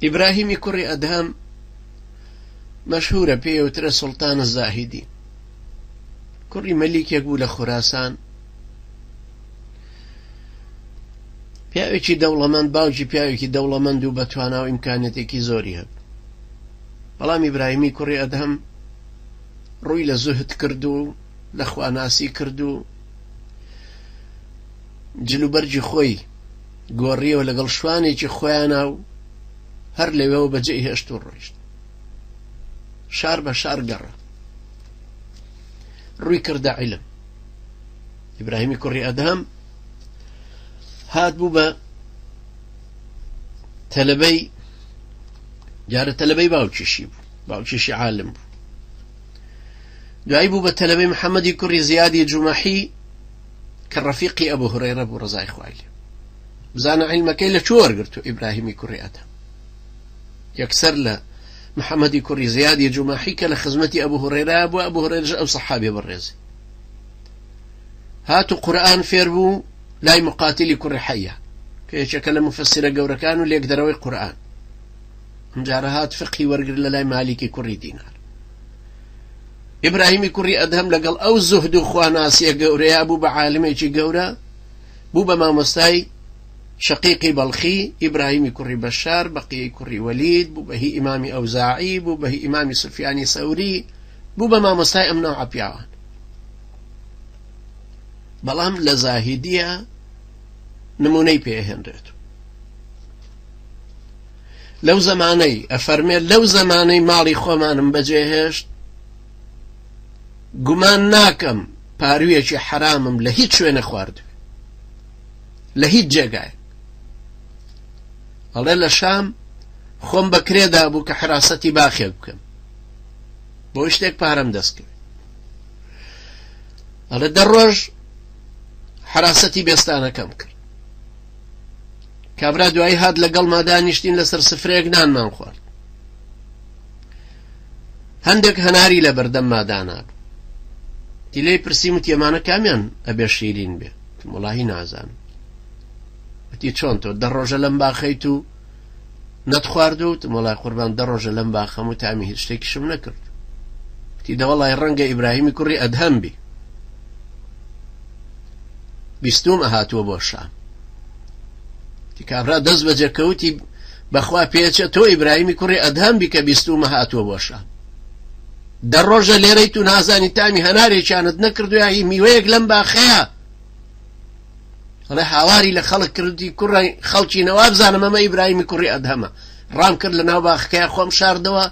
ئیبراهیمی کوڕی ئەدهەم مەشهورە پێی وترە سوڵتان الزاهیدین. کوڕی مەلیکێک بوو لە خوراسان. پیاوێکی دەوڵەمەند، باوکی پیاوێکی دەوڵەمەند و بەتوانا و ئیمکانیەتێکی زۆری هەبوو. بەڵام ئیبراهیمی کوڕی ئەدهەم ڕووی لە زوهد کرد و لە خواناسی کرد و جلوبەرگی خۆی گۆڕیەوە لەگەڵ شوانێکی خۆیانا و هەر لەوێوە بەجێی هێشت و ڕۆیشت. شار بە شار گەڕا. ڕووی کردە عیلم. ئیبراهیمی کوڕی ئەدهەم هات بوو بە تەلەبەی جارە تەلەبەی باوکیشی بوو باوکیشی عالم بوو دوایی بوو بە تەلەبەی محەممەدی کوڕی زیادی جومەحی کە ڕەفیقی ئەبوو هورەیرە بوو ڕەزای خوای لێ بزانە عیلمەکەی لە کوێ وەرگرتو ئیبراهیمی کوڕی ئەدهەم یەکسەر لە محەممەدی کوڕی زیادی جومەحی کە لە خزمەتی ئەبوو هورەیرە بوو ئەبوو هورەیرەش ئەو سەحابیە بەڕێزی هات و قورئان فێر بوو لای مقاتلی کوڕی حەیە کە یەکێکە لە مفەسیرە گەورەکان و لێکدەرەوەی قورئان ئەمجارە هات فقهی وەرگر لە لای مالیکی کوڕی دینار ئیبراهیمی کوڕی ئەدهەم لەگەڵ ئەو زوهد و خواناسیە گەورەیە بوو بە عالمێکی گەورە بوو بە مامۆستای شەقیقی بەڵخی ئیبراهیمی کوڕی بەشار بەقیەی کوڕی وەلید بوو بە هی ئیمامی ئەوزاعی بوو بە هی ئیمامی سفیانی سەوری بوو بە مامۆستای ئەم نەوعە پیاوان بەڵام لە زاهیدیە نمونەی پێهێنرێت لەو زەمانەی ئەفەرمێت لەو زەمانەی ماڵی خۆمانم بەجێهێشت گومان ناکەم پارویەکی حەرامم لە هیچ شوێنە خواردوێ لە هیچ جێگای ئەڵێ لە شام خۆم بەکرێدا بوو کە حراسەتی باخێک بکەم بۆ شتێک پارەم دەستکەوێت ئەڵێ دە ڕۆژ حراسەتی بێستانەکەم کرد کابرا دوایی هات لەگەڵما دانیشتین لەسەر سفرەیەک نانمان خوارد هەندێک هەناری لە بەردەمما دانابوو تی لێی پرسیم وتی ئەمانە کامیان ئەبێ شیرین بێ وڵاهی نازانم وتی چۆن تۆ دە ڕۆژە لەم باخەیت و نەتخواردو وتم وەڵای قوربان دە ڕۆژە لەم باخەم و تامی هیچ شتێکیشم نەکرد وتی دەوەڵای ڕەنگە ئیبراهیمی کوڕی ئەدهەم بی بیستوم ئەهاتووە بۆ شام وتی کابرا دەست بەجێ کەوتی بەخوا پێچە تۆ ئیبراهیمی کوڕی ئەدهەم بی کە بیستومە هاتووە بۆ شام دە ڕۆژە لێرەی تو نازانی تامی هەنارێکیانت نەکردو یا هی میوەیەک لەم باخەیە ئەڵێ هاواری لە خەڵک کردی کوڕی خەڵکی نەوابزانم ئەمە ئیبراهیمی کوڕی ئەدهەمە ڕام کرد لە ناو باخەکەی خۆم شاردەوە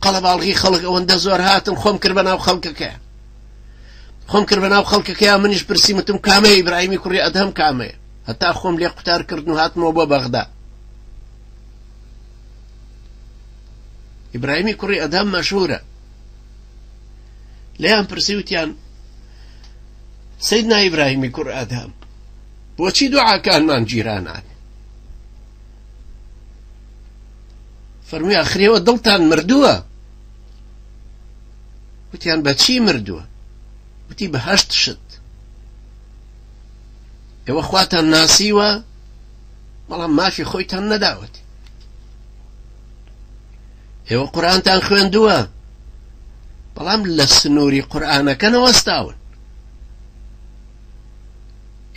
قەڵەباڵغی خەڵک ئەوەندە زۆر هاتن خۆم کرد بە ناو خەڵکەکەی خۆم کرد بە ناو خەڵکەکەی منیش پرسی وتم کامەیە ئیبراهیمی کوڕی ئەدهەم کامەیە هەتا خۆم لێ قوتار کردن و هاتمەوە بۆ بەغدا ئیبراهیمی کوڕی ئەدهەم مەشهورە لێیان پرسی وتیان سەیدنا ئیبراهیمی کوڕ ئەدهەم بۆچی دوعاکانمان گیرا نابێ فەرمووی ئاخرێوە دڵتان مردووە وتیان بەچی مردووە وتی بە هەشت شت ئێوە خواتان ناسیوە بەڵام مافی خۆیتان نەداوەتی ئێوە قورئانتان خوێندووە بەڵام لە سنووری قورئانەکە نەوەستاون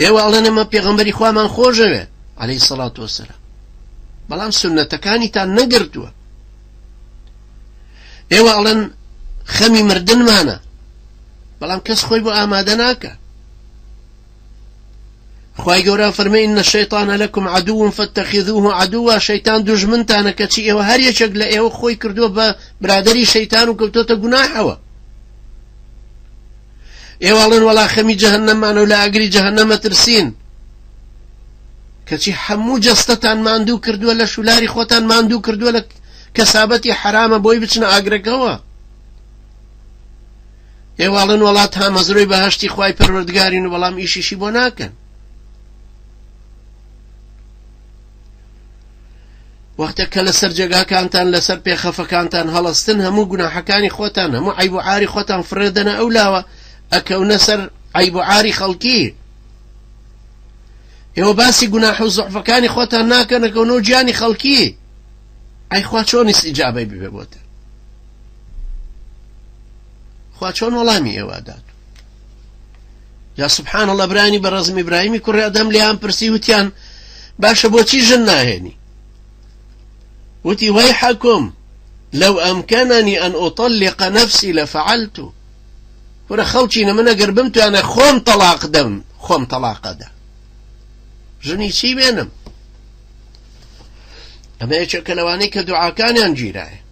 ئێوە ئەڵێن ئەمە پێغەمبەری خوامان خۆشەوێ عەلەیهی سەڵات وەسەلام بەڵام سوننەتەکانیتان نەگرتووە ئێوە ئەڵێن خەمی مردنمانە بەڵام کەس خۆی بۆ ئامادە ناکە خوای گەورە فەرمی ان الشیطان لکم عدو فاتخذوه عدوا شەیتان دوژمنتانە کەچی ئێوە هەر یەکێک لە ئێوە خۆی کردووە بە برادری شەیتان و کەوتۆتە گوناحەوە ئێوە ئەڵێن وەڵا خەمی جەهەنەمانە و لە ئاگری جەهەنەمە ترسین کەچی هەموو جەستەتان ماندوو کردووە لە شولاری خۆتان ماندوو کردووە لە کەسابەتی حرامە بۆی بچنە ئاگرەکەوە ئێوە ئەڵێن وەڵا تامەزرۆی بەهەشتی خوای پەروەردگارین و بەڵام ئیشیشی بۆ ناکەن وەختە کە لەسەر جێگاکانتان لەسەر پێخەفەکانتان هەڵستن هەموو گوناحەکانی خۆتان هەموو عیب و عاری خۆتان فڕێدەنە ئەو لاوە ئەکەونە سەر عیب و عاری خەڵکی ئێوە باسی گوناح و زعفەکانی خۆتان ناکەنەکەونەوە گیانی خەڵکی. ئەی خوا چۆن ئیستیجابەی ببێ بۆتە؟ خوا چۆن وەڵامی ئێوە دات؟ جا سبحان الله برانی بەڕێزم ئیبراهیمی کوڕی ئەدەم لێیان پرسی وتیان باشە بۆچی ژن ناهێنی؟ وتی وەیحەکم لو ئەمکەنەنی ئەن ئوطلق نفسی لەفعلت. کورە خەڵکینە من ئەگەر بمتوانە خۆم تەڵاق دەم خۆم تەڵاقەدە ژنی چی بێنم؟ ئەمە یەکێکە لەوانەی کە دوعاکانیان گیرایە.